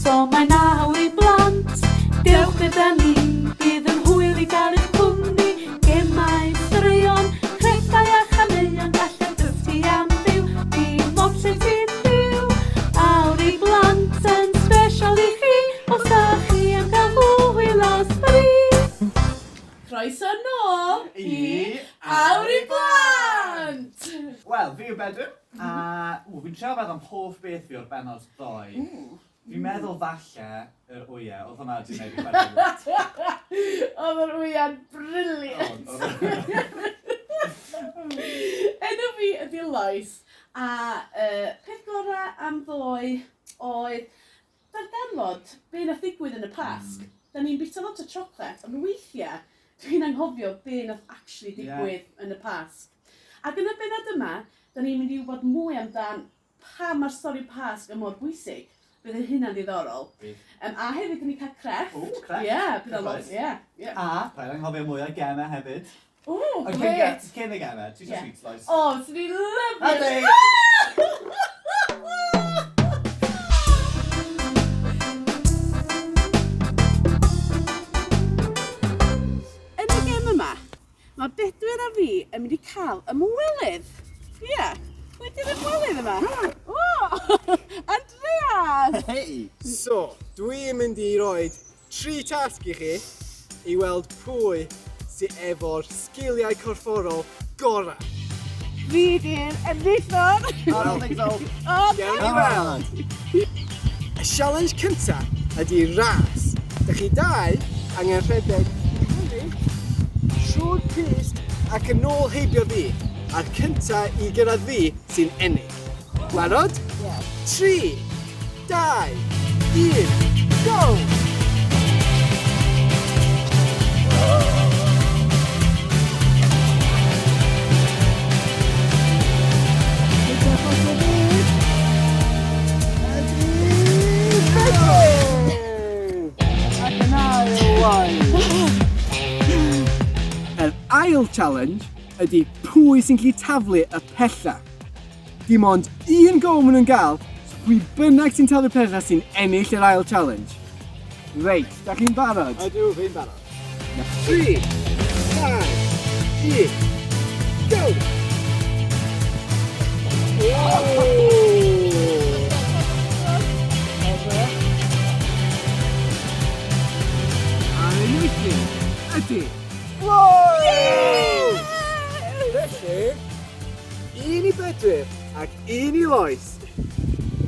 eto mae'n awr i blant. Dewch gyda ni, bydd yn hwyl i gael eich cwmni. Gemau, straeon, crefftau a chaneuon, gallech dysgu am fyw, dim ots lle ti'n byw. Awr i blant yn sbesial i chi, os da chi am gael hwyl a sbri. Croeso nôl i Awr i Blant! Wel, fi yw Bedwyr, a ww, fi'n trio feddwl am hoff beth fi o'r bennod ddoe. Fi'n meddwl falle yr wyau, oedd hwnna 'di wneud fi chwerthin lot. Oedd yr wyau'n brilliant! Enw fi ydy Lois, a uh, peth gorau am ddoe oedd darganfod be nath ddigwydd yn y Pasg. Mm. Da ni'n bita lot o chocolate, ond weithiau dwi'n anghofio be nath actually digwydd yeah. yn y Pasg. Ac yn y bennod yma, da ni'n mynd i wybod mwy amdan pam mae'r stori Pasg yn mor bwysig. Bydd yn hynna'n ddiddorol. Bydd. Um, a hefyd, dyn ni'n cael crefft. Ww, crefft. Ie, yeah, bydd o'n lot. Ie, ie. A, paid anghofio mwy o gemau hefyd. Ww, gret! Cyn y gemau, ti eisiau sweet slice? O, swn i'n lyfio! Yn y gem yma, Mae Bedwyr a fi yn mynd i cael ymwelydd. Ie. Yeah. Pwy di'r ymwelydd yma? O! Andreas! Hei! So, dwi'n mynd i roed tri tasg i chi i weld pwy sy efo'r sgiliau corfforol gorau. Fi di'r enillwr! I don't think so. O, Gewn ni weld. Y sialens cynta ydi ras. Dych chi dau angen rhedeg i fyny trwy'r pyst ac yn ôl heibio fi. A'r cynta i gyrraedd fi sy'n ennill. Barod? Ie. 3, 2, 1, go! Yr ail challenge ydy pwy sy'n gallu taflu y pella. Dim ond un go maen nhw'n gael, so pwy bynnag sy'n taflu'r pella sy'n ennill yr ail challenge. Reit, da chi'n barod? Ydw, fi'n barod. 3, 2, 1, go! A'r enillydd ydy... Wow! Felly, un i Bedwyr ac un i Lois.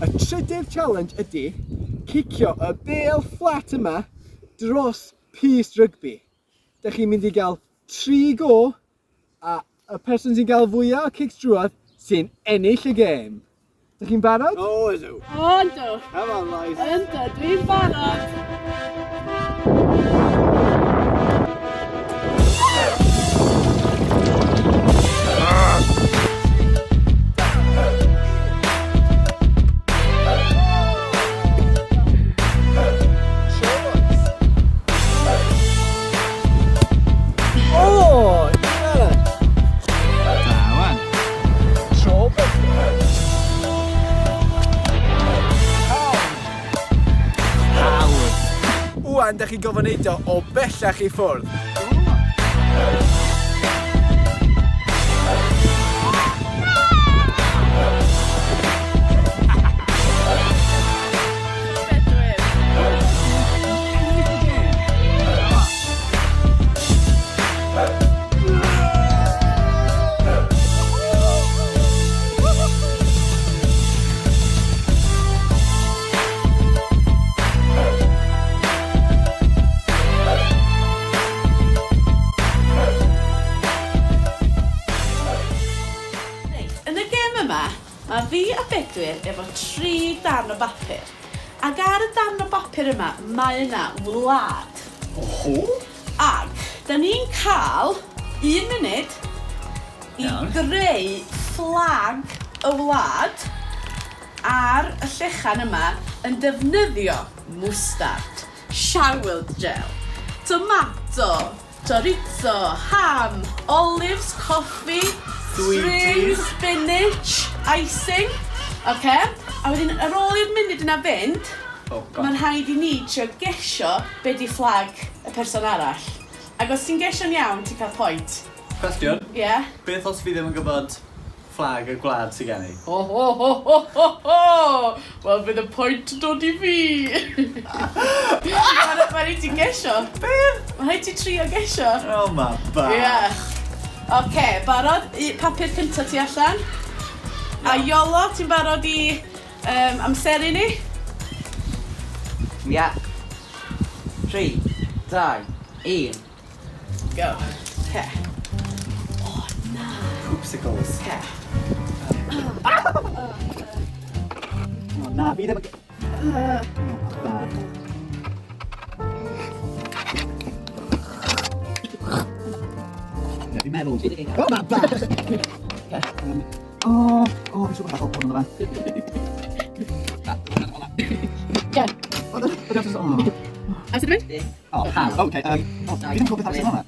Y trydydd challenge ydy cicio y bêl fflat yma dros pyst rygbi. Dych chi'n mynd i gael 3 go a y person sy'n gael fwyaf o cics drwodd sy'n ennill y gêm. Dych chi'n barod? O, ydw. O, yndw. Come on, Lois. Yndw, dwi'n barod. O! Un arall. Da, wan. Tro Bedwyr. Hawdd. Wan, da chi'n gofyn neud o o bellach i ffwrdd. Reit, yn y gêm yma, mae fi a Bedwyr efo tri darn o bapur. Ac ar y darn o bapur yma, mae yna wlad. Oho! Ac, da ni'n cael un munud i greu fflag y wlad ar y llechan yma yn defnyddio mwstard, shower gel, tomato, chorizo, ham, olives, coffi, string spinach, icing. Oce? A wedyn ar ôl i'r munud yna fynd, Oh, go on. Mae'n rhaid i ni trio gesio be di fflag y person arall. Ac os ti'n gesio'n iawn, ti'n cael point. Cwestiwn. Ie? Yeah? Beth os fi ddim yn gwybod fflag y gwlad sydd gen i? Ho ho ho ho ho ho! Wel, fydd y pwynt yn dod i fi! Mae'n ma rhaid ti gesio. Beth? Mae'n rhaid ti trio gesio. Oh, ma bach. Ie. Yeah. Oce, barod? I, papur cynta ti allan. A Iolo, ti'n barod i amseru ni? Ia. 3, 2, 1. Go. Oce. O, na. Poopsicles. Oce. O, na, fi ddim yn... Oh, bad. Ie, fi'n meddwl... O, ma bach! O, o, fi'n siŵr bod bach o hwn yna. Ie. O, o, Amser i fynd? O, pawb. Oce, o, fi ddim yn gwybod beth arall sy'n hwnna.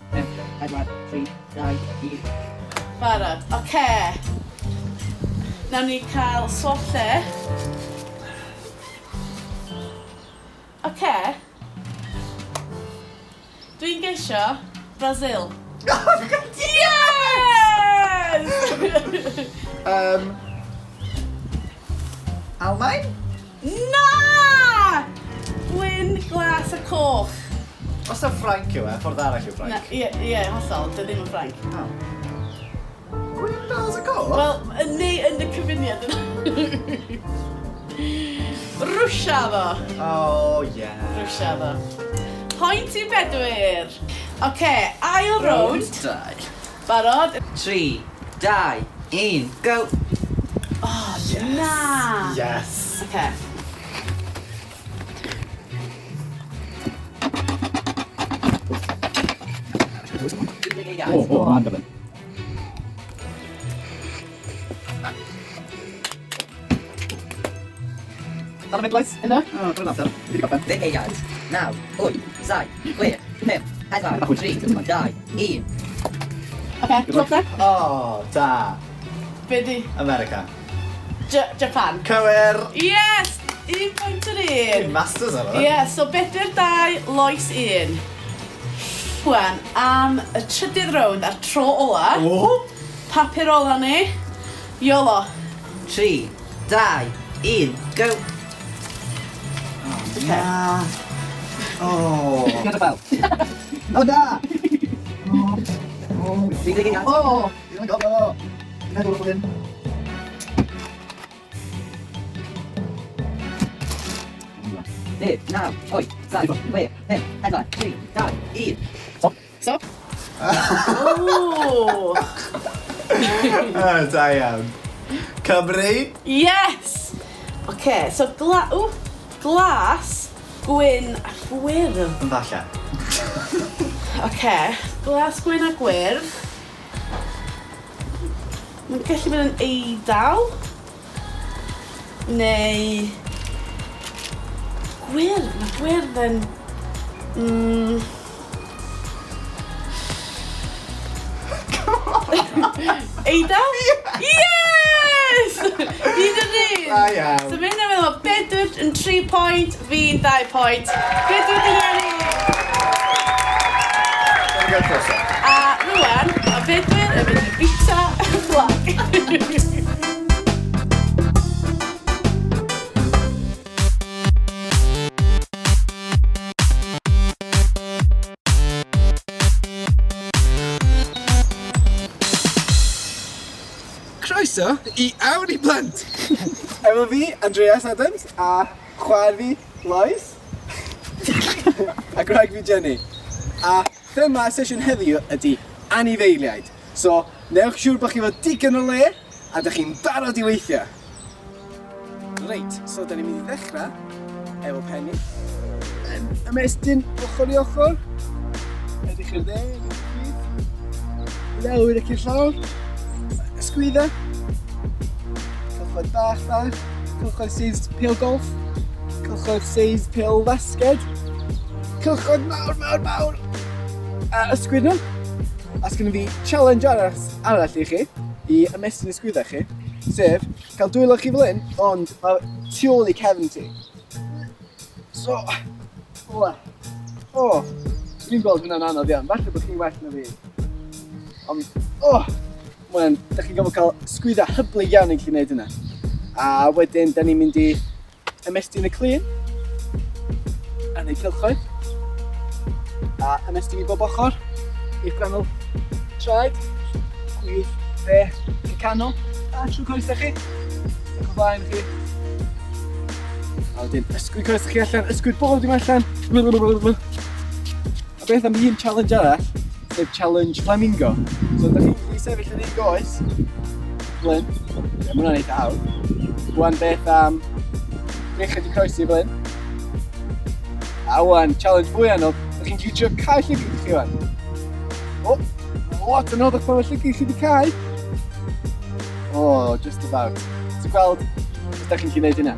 4, 3, 2, 1. Barod. Oce. Nawn ni cael swap lle. Oce. Dwi'n geisio Brazil. Yes! Almaen? Na! Gwyn, glas a coch. Os na Ffrainc yw e, ffordd arall yw Na, Ffrainc. ie, ie, hollol, dy ddim yn Ffrainc. Oh. Gwyn, glas a coch? Wel, neu yn y cyfuniad yna. Rwsia ddo. Oh, yeah. Rwsia ddo. Pwynt i Bedwyr. Oce, ail rownd. Dau. Barod? 3, 2, 1, go! Oh, na! Yes. Oce. O, o, ma'n gyflym. Dal y midlais? Ynddo? O, dwi'n amser. Fi wedi gorffen. 10 eiliad. 9, 8, 7, 6, 5, 4, 3, 2, 1. Oce, swap lle. O, da. Be di? America. Japan. Cywir! Yes! Un pwynt yr un. Masters ar Ie, yeah, so Bedwyr 2, Lois 1. Rwan, am y trydydd rownd a'r tro ola. O! Papur ola ni. Iolo. 3, 2, 1, go! Na. O. O, na! O. 30 eiliad. O! Fi ddim yn gofio! Fi'n meddwl bod hyn. 10, 9, 8, 7, 6, 5, 4, 3, 2, 1. Stop. Stop. Ooh. O, da iawn. Cymru. Yes! Oce, so ww, glas, gwyn a gwyrdd. Yn falle. Oce, glas, gwyn a gwyrdd. Mae'n gallu bod yn Eidal. Neu... Gwyrdd, mae gwyrdd yn... Eidal? Yes! Un yr un! Da iawn. So mae'n meddwl bod Bedwyr yn 3 pwynt, fi'n 2 pwynt. Bedwyr yn ennill! Dwi'n gael croeso. A rwan, mae Bedwyr yn mynd i bita y fflag. Croeso i Awr i Blant! Efo fi, Andreas Adams, a chwaer fi, Lois, a gwraig fi, Jenny. A thema y sesiwn heddiw ydy anifeiliaid. So, newch siŵr bod chi efo digon o le, a dych chi'n barod i weithio. Reit, so da ni'n mynd i ddechrau efo Penny. Yn ymestyn ochr i ochr. Edrych i'r dde, edrych i'r chwith. Lawr ac i'r llawr. Ysgwydda. Cylchoedd bach bach. Cylchoedd seis pêl golf. Cylchoedd seis pêl fasged. Cylchoedd mawr, mawr, mawr. A ysgwyd nhw. A sgynno fi challenge arall i chi, i ymestyn ysgwydda chi, sef cael dwylo chi fel hyn, ond mae tu ôl i cefn ti. So, ola. O, dwi'n gweld hwnna'n anodd iawn. Falle bod chi'n well na fi. Ond, o, mae'n, da chi'n gofod cael sgwydda hyblyg iawn yn gallu gwneud hynna. A wedyn, da ni'n mynd i ymestyn y clun, a neud cylchoedd, a ymestyn i bob ochr, i'r gwahanol traed, chwith, dde, i'r canol, a trwy coesau chi, ac o flaen chi. A wedyn ysgwyd coesau chi allan, ysgwyd bob dim allan. A beth am un challenge arall, sef challenge flamingo. So, da chi'n gallu sefyll yn un goes, fel hyn. Ie, mae hwnna'n eitha hawdd. Wan beth am breichiau di croesi fel hyn. A wan, challenge fwy anodd, da chi'n gallu trio cau llygyd i chi wan. O, lot yn anoddach pan mae llygyd chi di cau. O, oh, just about. So gweld os da chi'n gallu gwneud hynna.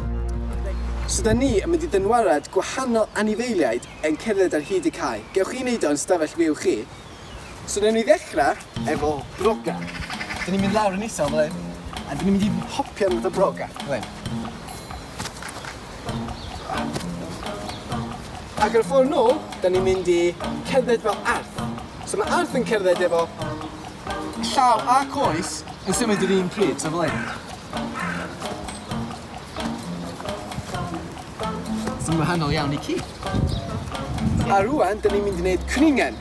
So da ni yn mynd i dynwarad gwahanol anifeiliaid yn cerdded ar hyd y cae. Gewch chi wneud o yn stafell fyw chi. So newn ni ddechrau efo broga. Dyn ni'n mynd lawr yn isel fel hyn, a dyn ni'n mynd i hopian fatha broga fel hyn. Ac ar y ffordd nôl, da ni'n mynd i cerdded fel arth. So mae arth yn cerdded efo llaw a coes yn symud yr un pryd, so fel hyn. Sy'n wahanol iawn i ci. A rwan, dyn ni'n mynd i wneud cwningen.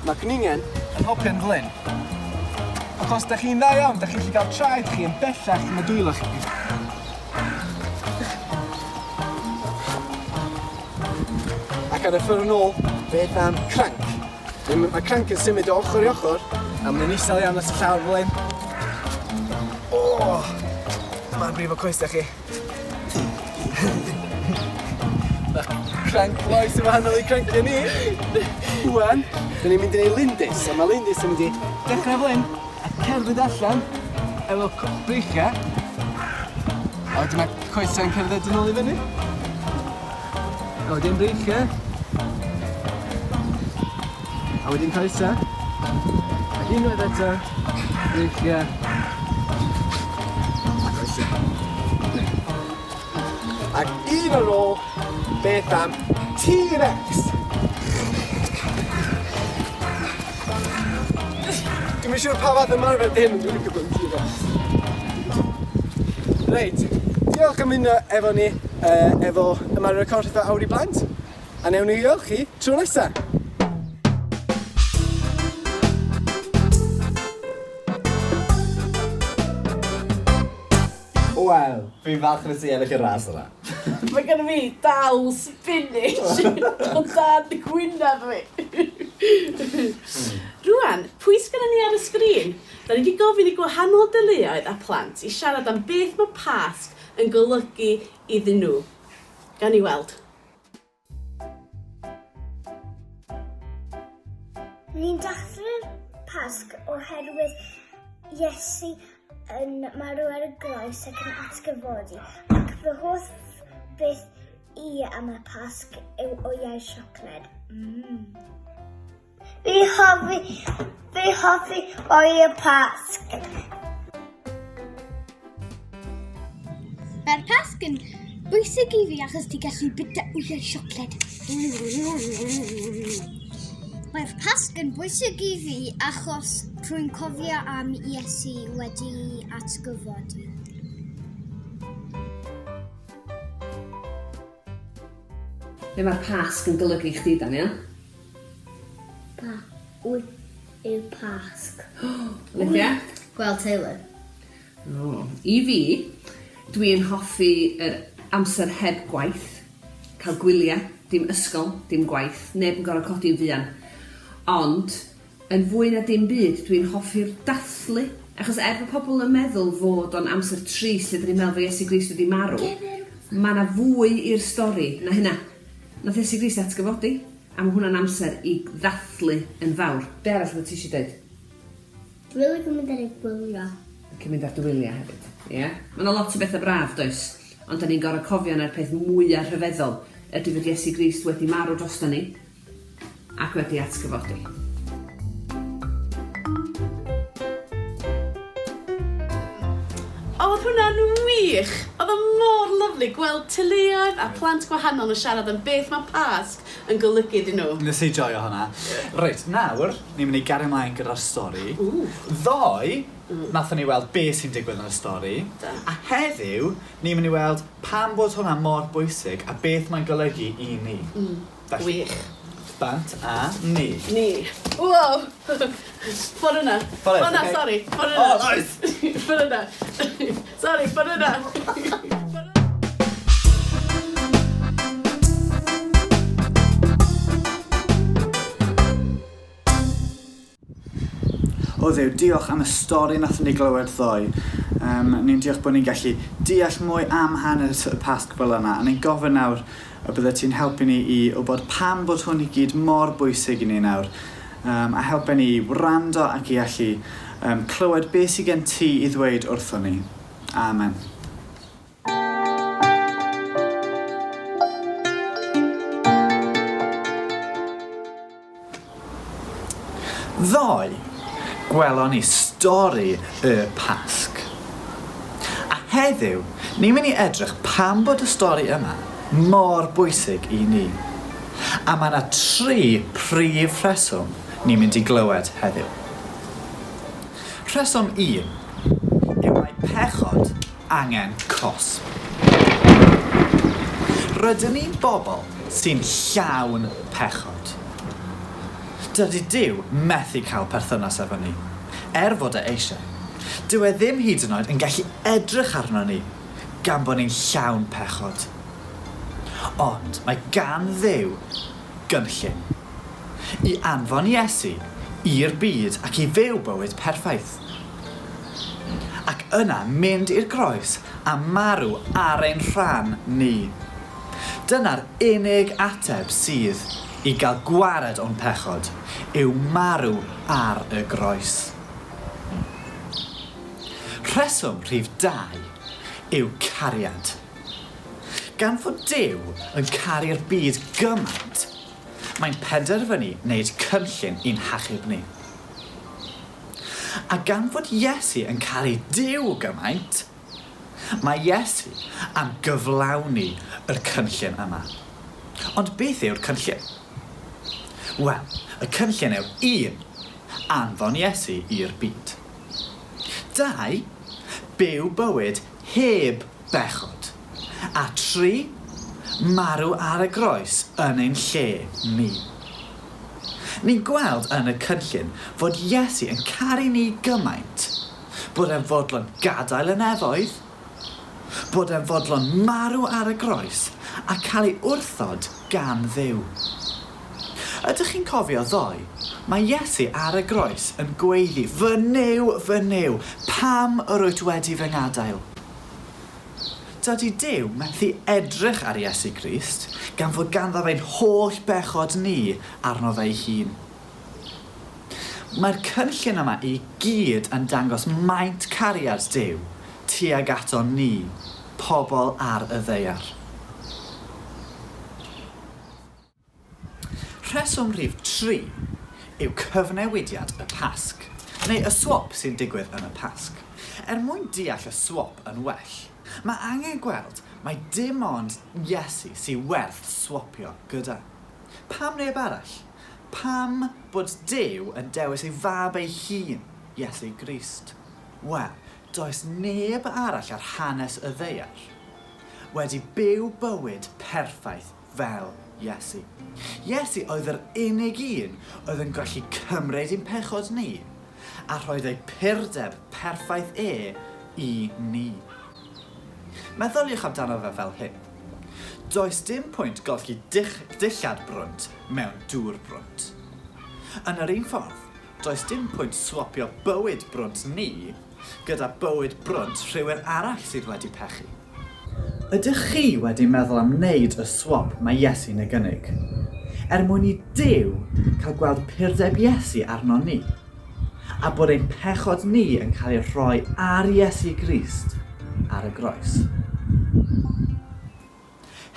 Mae cwningen yn hopian fel hyn. Ac os da chi'n dda iawn, da chi'n gallu cael traed chi yn bellach na dwylo chi. Ac ar y ffordd yn ôl, beth am cranc? Mae cranc yn symud o ochr i ochr, a mae'n isel iawn at y llawr fel hyn. O! Mae'n brifo coesau chi. Mae cranc Lois yn wahanol i cranciau ni. Wan, dyn ni'n mynd i neud lindys, a mae lindys yn mynd i dechrau fel hyn, a cerdded allan efo breichiau. A wedyn mae coesau'n cerdded yn ôl i fyny. A wedyn breichiau. A wedyn coesau. Ac unwaith eto, breichiau. A coesau. Ac un ar ôl, beth am T-Rex? Dwi'm yn siŵr pa fath ymarfer 'di hyn ond dwi'n licio bod yn T-Rex. Reit, diolch am ymuno efo ni uh, efo ymarfer corff a awr i blant. A newn ni weld chi tro nesa. Wel, fi'n falch nes i ennill y ras yna. Mae gen fi dal spinach o dan gwynaf fi. Rwan, pwy sgynnon ni ar y sgrin? Da ni wedi gofyn i gwahanol deuluoedd a plant i siarad am beth mae Pasg yn golygu iddyn nhw. Gawn ni weld. Ni'n dathlu'r Pasg oherwydd Iesu yn marw ar y groes ac yn atgyfodi, ac fy hoff beth i am y Pasg yw wyau siocled. Mm. Fi hoffi, fi hoffi wyau Pasg. Mae'r Pasg yn bwysig i fi achos ti'n gallu bwyta wyau siocled. Mae'r Pasg yn bwysig i fi achos rwy'n cofio am Iesu wedi atgyfodi. Be mae'r Pasg yn golygu i chdi, Daniel? Pa wyt yw Pasg? Olivia? Gweld teulu. O, i fi, dwi'n hoffi yr amser heb gwaith, cael gwyliau, dim ysgol, dim gwaith, neb yn gorfod codi'n fuan. Ond, yn fwy na dim byd, dwi'n hoffi'r dathlu, achos er bod pobl yn meddwl fod o'n amser trist lle 'dan ni'n meddwl fod Iesu Grist wedi marw, ma' 'na fwy i'r stori na hynna. Nath Iesu Grist atgyfodi, a ma' hwnna'n amser i ddathlu yn fawr. Be' arall oeddet ti isio deud? Dwi'n licio mynd ar y gwyliau. Licio mynd ar dy wyliau hefyd, ie? Ma' 'na lot o betha braf, does? Ond 'dan ni'n gor'o' cofio na'r peth mwya rhyfeddol ydi fod Iesu Grist wedi marw droston ni ac wedi atgyfodi. Oedd hwnna'n wych! Oedd o mor lyfli gweld teuluoedd a plant gwahanol yn siarad am beth mae Pasg yn golygu iddyn nhw. Nes i joio hwnna. Reit, nawr, ni'n mynd i gario mlaen gyda'r stori. Ddoe, nathon ni weld be sy'n digwydd yn y stori. A heddiw, ni'n mynd i weld pam bod hwnna mor bwysig a beth mae'n golygu i ni. Felly, Gwych. Bant a ni. Ni. Wow! Ffordd yna. Ffordd O na, ocê. sori. Ffordd yna. O, nice! Ffordd yna. Sori, ffordd yna. Ffordd yna. O Dduw, diolch am y stori nathon ni glywed ddoe. Um, ni'n diolch bod ni'n gallu deall mwy am hanes y Pasg fel yna, a ni'n gofyn nawr y bydde ti'n helpu ni i wybod pam bod hwn i gyd mor bwysig i ni nawr, um, a helpu ni i wrando ac i allu um, clywed beth sydd gen ti i ddweud wrthon ni. Amen. Ddoe, gwelon ni stori y Pasg. A heddiw, ni'n mynd i edrych pam bod y stori yma mor bwysig i ni. A mae yna tri prif rheswm ni'n mynd i glywed heddiw. Rheswm un yw mae pechod angen cosb. Rydyn ni'n bobl sy'n llawn pechod. Dydy Duw methu cael perthynas efo ni, er fod e eisiau. Dyw e ddim hyd yn oed yn gallu edrych arno ni, gan bod ni'n llawn pechod. Ond mae gan Dduw gynllun i anfon Iesu i'r byd ac i fyw bywyd perffaith. Ac yna mynd i'r groes a marw ar ein rhan ni. Dyna'r unig ateb sydd i gael gwared o'n pechod, yw marw ar y groes. Rheswm rhif 2 yw cariad. Gan fod Duw yn caru'r byd gymaint, mae'n penderfynu wneud cynllun i'n hachub ni. A gan fod Iesu yn caru Duw gymaint, mae Iesu am gyflawni yr cynllun yma. Ond beth yw'r cynllun? Wel, y cynllun yw 1. Anfon Iesu i'r byd. 2. Byw bywyd heb bechod. A 3. Marw ar y groes yn ein lle ni. Ni'n gweld yn y cynllun fod Iesu yn caru ni gymaint, bod e'n fodlon gadael y nefoedd, bod e'n fodlon marw ar y groes a cael ei wrthod gan Dduw. Ydych chi'n cofio ddoe? Mae Iesu ar y groes yn gweiddi, Fy Nuw, fy Nuw, pam yr wyt wedi fy ngadael? Dydy Duw methu edrych ar Iesu Grist, gan fod ganddo fe'n holl bechod ni arno fe'i hun. Mae'r cynllun yma i gyd yn dangos maint cariad Duw tuag ato ni, pobl ar y ddaear. Rheswm rhif 3 yw cyfnewidiad y Pasg, neu y swop sy'n digwydd yn y Pasg. Er mwyn deall y swop yn well, mae angen gweld mai dim ond Iesu sy werth swopio gyda. Pam neb arall? Pam bod Duw yn dewis ei fab ei hun, Iesu Grist? Wel, does neb arall ar hanes y ddaear wedi byw bywyd perffaith fel Iesu. Iesu oedd yr unig un oedd yn gallu cymryd ein pechod ni a rhoid ei purdeb perffaith e i ni. Meddyliwch amdano fe fel hyn. Does dim pwynt golchi dillad brwnt mewn dŵr brwnt. Yn yr un ffordd, does dim pwynt swapio bywyd brwnt ni gyda bywyd brwnt rhywun arall sydd wedi pechu. Ydych chi wedi meddwl am wneud y swop mae Iesu'n ei gynnig? Er mwyn i Duw cael gweld purdeb Iesu arnon ni, a bod ein pechod ni yn cael ei rhoi ar Iesu Grist ar y groes.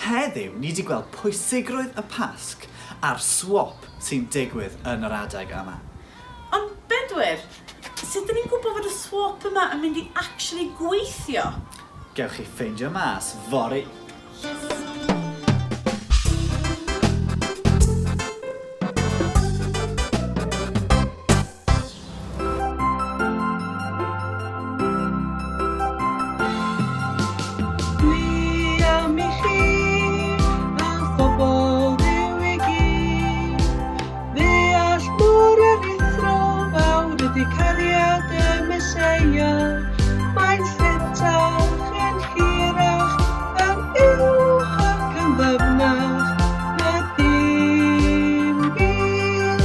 Heddiw, ni 'di gweld pwysigrwydd y Pasg a'r swop sy'n digwydd yn yr adeg yma. Ond Bedwyr, sut 'dyn ni'n gwybod fod y swop yma yn mynd i actually gweithio? Gewch chi ffeindio mas fory. Yes! Dwi am i chi a phobl Dduw i gyd ddeall mor aruthrol fawr ydy cariad y Meseia. Mae'n lletach, yn hirach, yn uwch ac yn ddyfnach na dim byd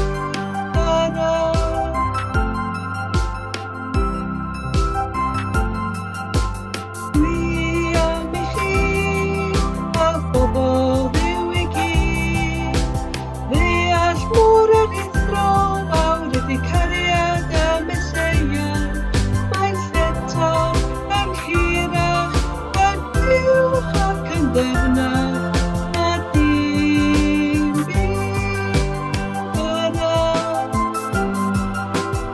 arall. Dwi am i chi a phobl Dduw i gyd ddeall mor aruthrol fawr ydy cariad y Meseia. Mae'n lletach, yn hirach, yn uwch ac yn ddyfnach na dim byd arall.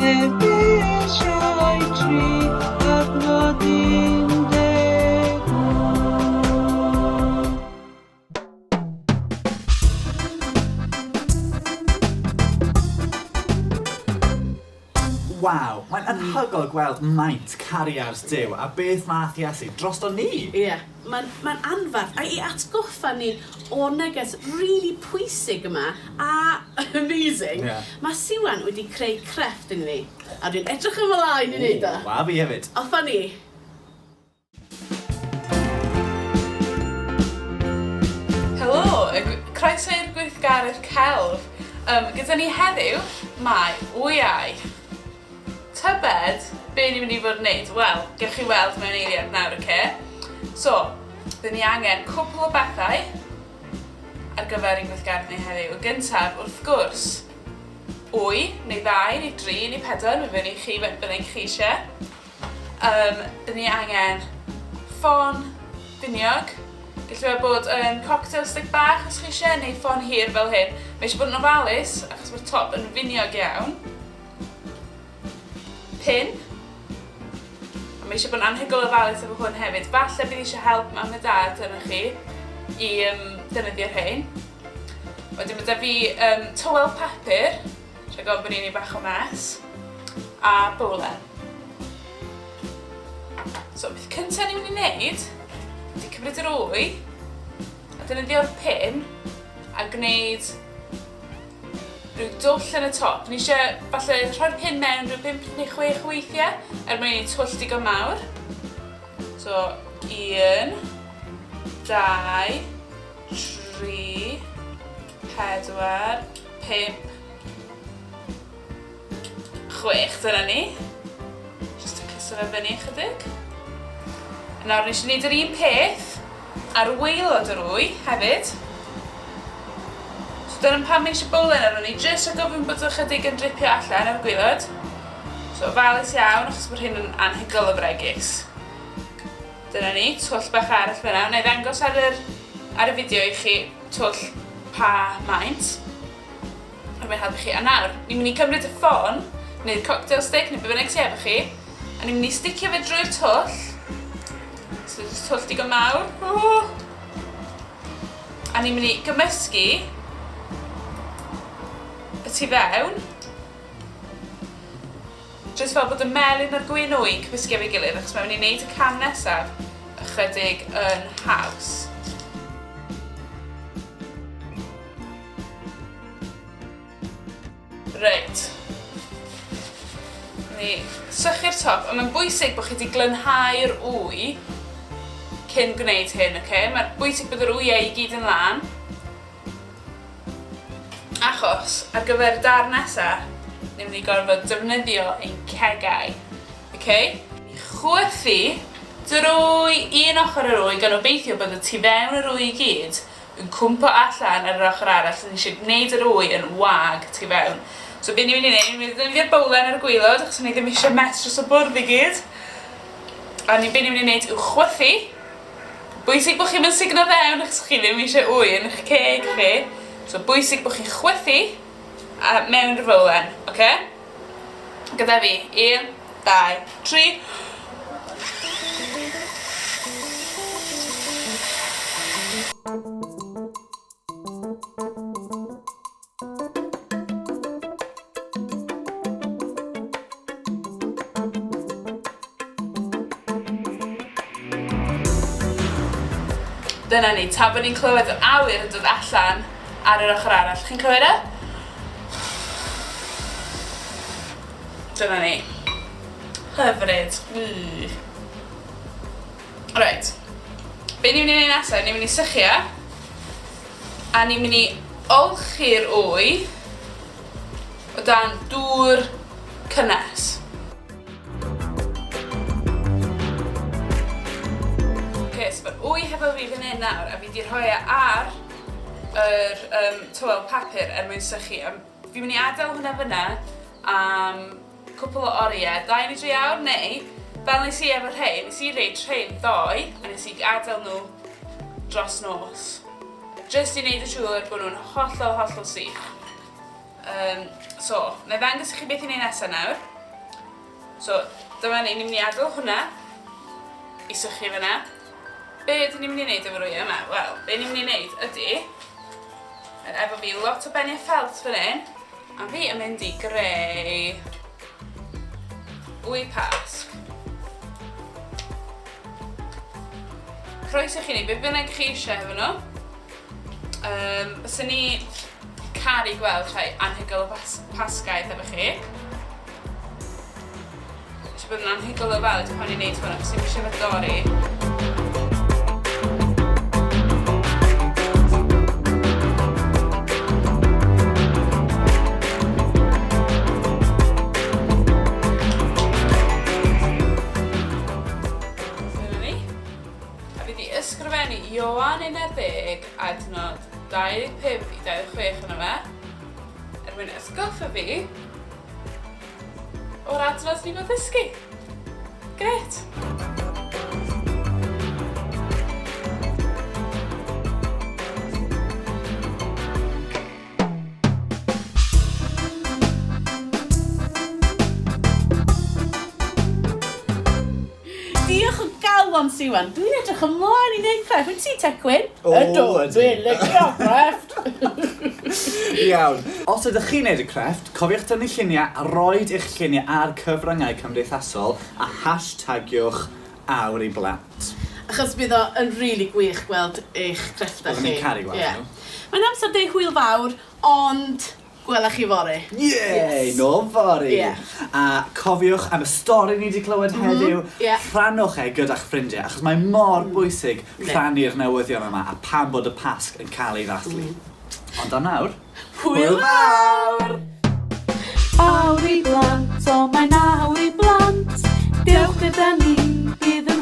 Efesiau 3, adnod 18. Waw, mae'n anhygoel gweld maint cariad Duw a beth wnaeth Iesu drosto ni! Ie, mae'n mae'n anferth, a i atgoffa ni o'r neges rili pwysig yma, a amazing, Ie. mae Siwan wedi creu crefft i ni, a dwi'n edrych ymlaen i wneud o. Ww, a fi hefyd. Off â ni! Helo, croeso i'r gweithgaredd celf. Gyda ni heddiw mae wyau. Tybed be ni'n mynd i fod yn neud? Wel, gewch chi weld mewn eiliad nawr, oce? So, dyn ni angen cwpl o bethau ar gyfer ein gweithgaredd ni heddiw. Y gyntaf, wrth gwrs, wy, neu ddau, neu dri, neu pedwar, mae fyny i chi faint bynnag chi eisiau. Yym, dyn ni angen ffon finiog. Gallu fe bod yn cocktail stick bach os chi eisiau, neu ffon hir fel hyn. Mae eisiau bod yn ofalus, achos mae'r top yn finiog iawn. Pin. A mae eisiau bod yn anhygoel ofalus efo hwn hefyd. Falle bydd eisiau help mam a dad arnoch chi i um, defnyddio rhain. Wedyn mae 'da fi um, tywel papur. Rhag ofn bod ni'n neud bach o mess. A bowlen. So, beth cyntaf ni'n mynd i wneud ydy cymryd yr wy a defnyddio'r pin a gwneud rhyw dwll yn y top. Ni eisiau falle rhoi'r pin mewn rhyw 5 neu 6 weithiau er mwyn i twll digon mawr. So, 1, 2, 3, 4, 5, 6, dyna ni. Just tacluso fe fyny ychydig. A nawr ni eisiau gwneud yr un peth ar waelod yr wy hefyd. So dyna pam mae eisiau bowlen arno ni, jyst rhag ofyn bod ychydig yn dripio allan ar y gwaelod. So ofalus iawn achos bod hyn yn anhygoel o fregus. Dyna ni, twll bach arall fyna. Wna i ddangos ar yr, ar y fideo i chi twll pa maint. Er mwyn helpu chi. A nawr, ni'n mynd i cymryd y ffôn, neu'r cocktail stick, neu be bynnag sy efo chi, a ni'n mynd i sticio fe drwy'r twll. So, just twll digon mawr. Oh! A ni'n mynd i gymysgu y tu fewn. Jyst fel bod y melyn a'r gwyn wy yn cymysgu efo'i gilydd achos mae'n mynd i wneud y cam nesaf ychydig yn haws. Reit. Ni sychu'r top, a mae'n bwysig bod chi wedi glynhau'r wy cyn gwneud hyn, oce? Okay? Mae'n bwysig bod yr wyau i gyd yn lân. Achos, ar gyfer y darn nesa, ni'n mynd i gorfod defnyddio ein cegau. Ok? Chwythu drwy un ochr yr wy gan obeithio bod y tu fewn yr wy i gyd yn cwmpo allan ar yr ochr arall. Ni eisiau gwneud yr wy yn wag tu fewn. So be ni'n mynd i wneud, ni'n mynd i ddefnyddio'r bowlen ar y gwaelod achos ni ddim eisiau mess dros y bwrdd i gyd. A ni, be ni'n mynd i wneud yw chwythu Bwysig bod chi'm yn sugno fewn achos chi ddim eisiau wy yn eich ceg chi. So bwysig bod chi'n chwythu a mewn i'r fowlen, oce? Okay? Gyda fi, 1, 2, 3. Dyna ni, ta bod ni'n clywed yr awyr yn dod allan ar yr ochr arall. Chi'n clywed e? Dyna ni. Hyfryd. Mm. Reit. Be ni'n mynd i wneud nesaf, ni'n mynd i sychu e. A ni'n mynd i olchi'r wy o dan dŵr cynnes. Ok, so mae'r wy hefo fi fan hyn nawr, a fi wedi rhoi e ar yr um, tywel papur er mwyn sychu. A fi'n mynd i adael hwnna fyna am cwpl o oriau, 2 neu 3 awr, neu fel nes i efo rhein, nes i reid rhein ddoe, a nes i adael nhw dros nos. Jyst i wneud yn siŵr bod nhw'n hollol, hollol sych. Um, so, na i ddangos i chi beth i wneud nesaf nawr. So, dyma ni, ni'n mynd i adael hwnna i sychu fyna. Be ydyn ni'n mynd i wneud efo'r wyau yma? Wel, be ni'n mynd i wneud ydy, efo fi lot o beniau ffelt fan hyn, a fi yn mynd i greu wy pasg. Croeso chi wneud be bynnag chi eisiau hefo nhw. Um, Byswn ni caru gweld rhai anhygoel o bas pasgaidd efo chi. Eisiau bod yn anhygoel o fawr pan ni'n neud hwn, achos ni'n eisiau fe dorri. Dyna ni. A fi 'di ysgrifennu Ioan 11 adnod 25 i 26 yno fe, er mwyn atgoffa fi o'r adnod ni fod ddysgu. Gret! Diolch o galon, Siwan. Dwi'n edrych ymlaen i wneud crefft. Wyt ti, Tecwyn? O, Ydw, ydw. dwi'n licio crefft. Iawn. Os ydych chi'n neud y crefft, cofiwch dynnu lluniau a roid eich lluniau ar cyfryngau cymdeithasol a hashtagiwch awr i blant. Achos bydd o yn rili gwych gweld eich crefftau chi. Byddwn ni'n caru gweld nhw. Mae'n amser deud hwyl fawr, ond gwela chi fory. Yay! Yes. Nôl fory! Yeah. A cofiwch am y stori ni wedi clywed mm -hmm. heddiw, yeah. rhannwch e gyda'ch ffrindiau, achos mae mor bwysig rhannu'r newyddion yma a pam bod y Pasg yn cael ei ddathlu. Ond am nawr, hwyl fawr! Awr i blant, o mae'n awr i blant, dewch gyda ni, bydd